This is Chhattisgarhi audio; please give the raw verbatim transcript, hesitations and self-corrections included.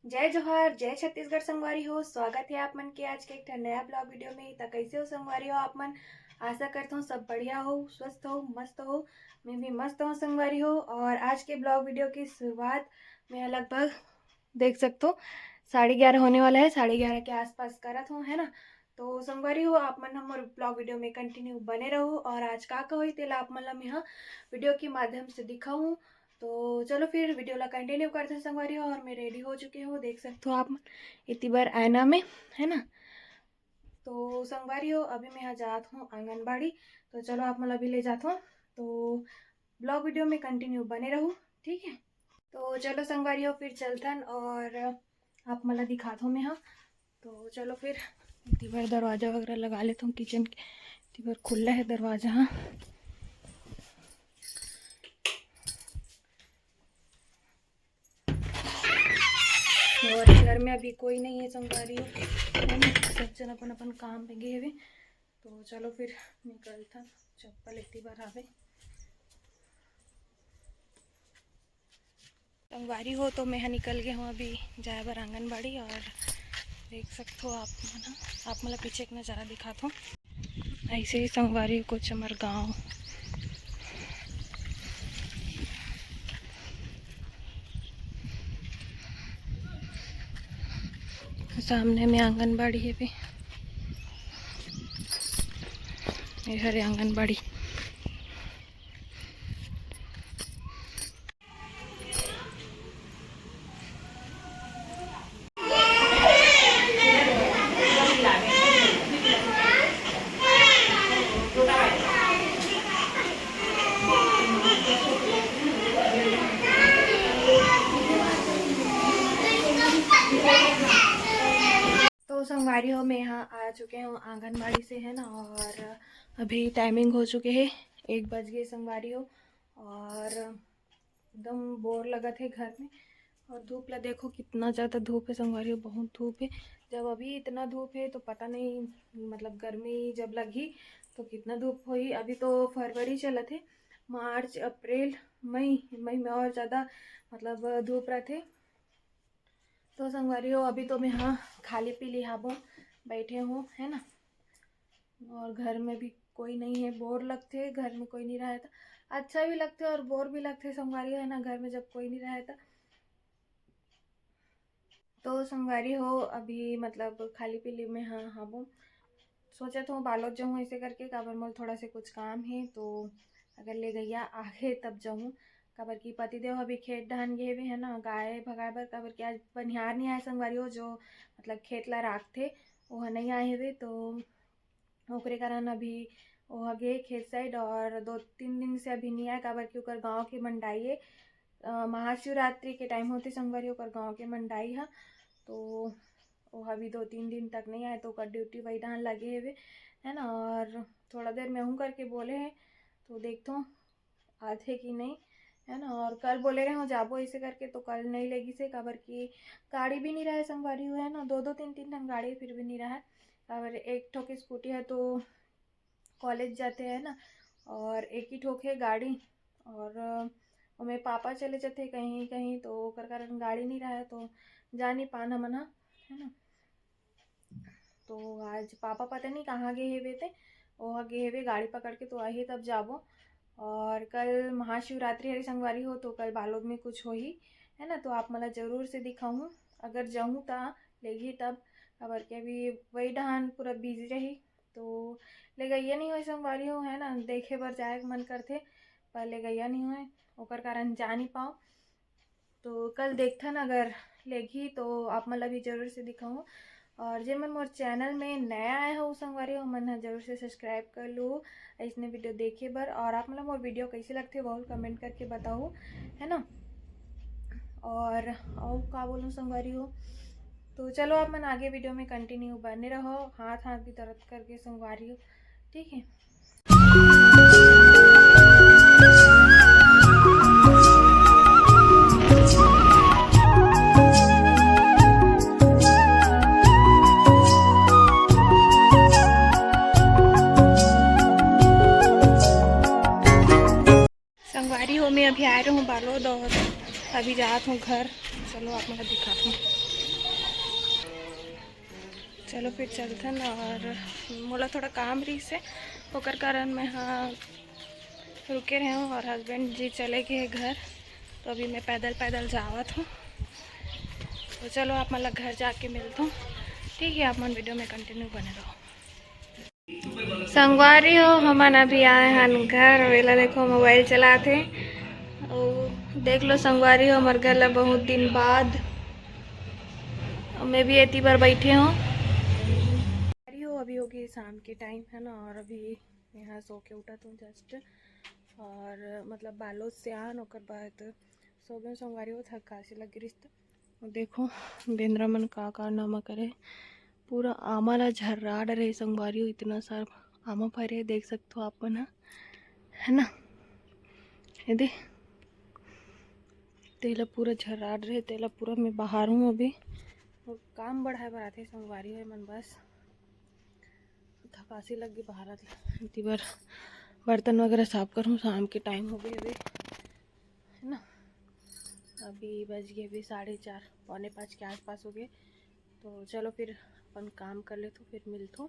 जय जोहार, जय छत्तीसगढ़ संगवारी हो। स्वागत है आप मन के आज के एक ठन नया ब्लॉग वीडियो में। त कैसे हो संगवारी हो आप मन? आशा करता हूँ सब बढ़िया हो, स्वस्थ हो, मस्त हो। मैं भी मस्त हूँ संगवारी हो। और आज के ब्लॉग वीडियो की शुरुआत मैं लगभग देख सकते हो साढ़े ग्यारह होने वाला है, साढ़े ग्यारह के आसपास करत हूँ, है ना। तो संगवारी हो आप मन हमर ब्लॉग वीडियो में कंटिन्यू बने रहो और आज का का होई तेला आप मन ला मैं वीडियो के माध्यम से दिखाऊँ। तो चलो फिर वीडियो ला कंटिन्यू करते हैं संगवारी हो। और मैं रेडी हो चुके हूँ, देख सकते हो आप मन इतनी बार आईना में, है ना। तो संगवारी हो अभी मैं यहाँ जात हूँ आंगनबाड़ी, तो चलो आप मन ला भी ले जात हूँ। तो ब्लॉग वीडियो में कंटिन्यू बने रहो, ठीक है। तो चलो संगवारी हो फिर चलथन और आप मन ला दिखात हूँ मैं यहाँ। तो चलो फिर इतनी बार दरवाजा वगैरह लगा लेता हूँ किचन के, इतनी बार खुला है दरवाजा। हाँ, और घर में अभी कोई नहीं है संगवारी हो, है ना? सब जन अपन अपन काम पे गए हुए। तो चलो फिर निकलता, चप्पल इतनी बार आवे। संगवारी हो तो मैं ह निकल गए हूँ अभी जाए बर आंगनबाड़ी। और देख सकते हो आप मन ह, आप मन ला पीछे के नज़ारा दिखात हूँ। ऐसे ही संगवारी कुछ हमर गाँव सामने में आंगनबाड़ी है भी। ये हरे आंगनबाड़ी। तो संगवारी हो, मैं यहाँ आ चुके हूँ आंगनबाड़ी से, है ना, और अभी टाइमिंग हो चुके है, एक बज गए संगवारी हो। और एकदम बोर लगत है घर में। और धूप ला देखो, कितना ज़्यादा धूप है संगवारी हो, बहुत धूप है। जब अभी इतना धूप है तो पता नहीं, मतलब गर्मी जब लगही तो कितना धूप होही। अभी तो फरवरी चलत है, मार्च, अप्रैल, मई, मई में और ज़्यादा मतलब धूप रहते। तो संगवारी हो, अभी तो मैं हाँ खाली पीली हाबो बैठे हूँ, है ना, और घर में भी कोई नहीं है, बोर लगते, घर में कोई नहीं रहे तो अच्छा भी लगते और बोर भी लगते संगवारी हो, है ना, घर में जब कोई नहीं रहे तो। तो संगवारी हो, अभी मतलब खाली पीली में हाँ हाबो सोचत हूँ बालोद जाऊँ ऐसे करके, काबर मोला थोड़ा से कुछ काम है, तो अगर ले गैया आगे तब जाऊँ, काबर कि पतिदेव अभी खेत डहान गए हुए है ना, गाय भगाए बर, काबर कि आज बनिहार नहीं आए संगवारी हो, जो मतलब खेत ला राखथे, वो नहीं आए हुए, तो ओकरे कारण अभी वो गे खेत साइड और दो तीन दिन से अभी नहीं आए, काबर कि ओकर गाँव के मंडाई है। अ, महाशिवरात्रि के टाइम होते संगवारी, ओकर गाँव के मंडाई है, तो वो अभी दो तीन दिन तक नहीं आए, तो ओकर ड्यूटी वही डहान लगे हुए, है ना। और थोड़ा देर में हूँ करके बोले हैं, तो देखता हूँ आथे कि नहीं, है ना। और कल बोले रहे हो जाबो ऐसे करके, तो कल नहीं लेगी से, काबर कि गाड़ी भी नहीं रहे संगवारी हो, है ना, दो दो तीन तीन ठन गाड़ी फिर भी नहीं रहे, काबर एक ठो के स्कूटी है तो कॉलेज जाते हैं ना, और एक ही ठोक है गाड़ी, और ओमे पापा चले जाते कहीं कहीं, तो ओकर कारण गाड़ी नहीं रहे, तो जा नहीं पान हमन ह, है ना। तो आज पापा पता नहीं कहाँ गए हेवे ते, ओहा गए हेवे गाड़ी पकड़ के, तो आही तब जाबो। और कल महाशिवरात्रि हरे संगवारी हो, तो कल बालोद में कुछ होही, है ना, तो आप मन ला जरूर से दिखाऊँ अगर जाऊँ ता लेगी तब, काबर के अभी वही डहान पूरा बिजी रही, तो ले गैया नहीं होए संगवारी हो, है ना, देखे बर जाए के मन करथे, पर ले गैया नहीं होए, ओकर कारण जा नहीं पाओ। तो कल देखथन अगर लेगी तो आप मन ला भी जरूर से दिखाऊँ। और जे मन मोर चैनल में नया आए हो संगवारी हो, मन ह जरूर से सब्सक्राइब कर लो ऐसने वीडियो देखे बर। और आप मन ला मोर वीडियो कैसे लगथे वो कमेंट करके बताओ, है ना। और अउ का बोलूँ संगवारी हो, तो चलो आप मन आगे वीडियो में कंटिन्यू बने रहो। हाथ हाथ भी दर्द करके संगवारी हो, ठीक है। संगवारी हो, मैं अभी आए रहूँ बालोद और अभी जात हूँ घर। चलो आप मन ला दिखाथों। चलो फिर चलथन। और मोला थोड़ा काम रहिस हे, ओकर कारण मैं हा रुके रहे हूँ और हस्बैंड जी चले गए घर, तो अभी मैं पैदल पैदल जावत हूँ। तो चलो आप मन ला घर जाके मिलथों, ठीक है? आप मन वीडियो में कंटिन्यू बने रहो। संगवारी हो, हमन अभी आए हन घर। वेला देखो, मोबाइल चलात हे। अउ देख लो संगवारी हो, हमर घर ला बहुत दिन बाद मैं भी एती बर बैठे हूँ। संगवारी हो, अभी हो गई शाम के टाइम है ना, और अभी यहाँ सो के उठत हूँ जस्ट, और मतलब बालोद से आन, ओकर बाद सो गए संगवारी हो, थकासी लग रही। तो देखो बेंदरा मन का का नामा करे, पूरा आमा ला झर्रा डरे संगवारी हो, इतना सारा आमा फरे हे, देख सकते हो आप मन ह, है ना? ये दे, तेला पूरा झर्रा डरे, तेला पूरा मैं बहारूँ अभी। और काम बढ़ाए बर आथे संगवारी हो मन, बस थकासी लग गई बहारत ला। एती बर बर्तन वगैरह साफ करूँ, शाम के टाइम हो गए अभी, है ना? अभी बज गए अभी साढ़े चार, पौने पाँच के आसपास हो गए। तो चलो फिर अपन काम कर लेथों, फिर मिलथों।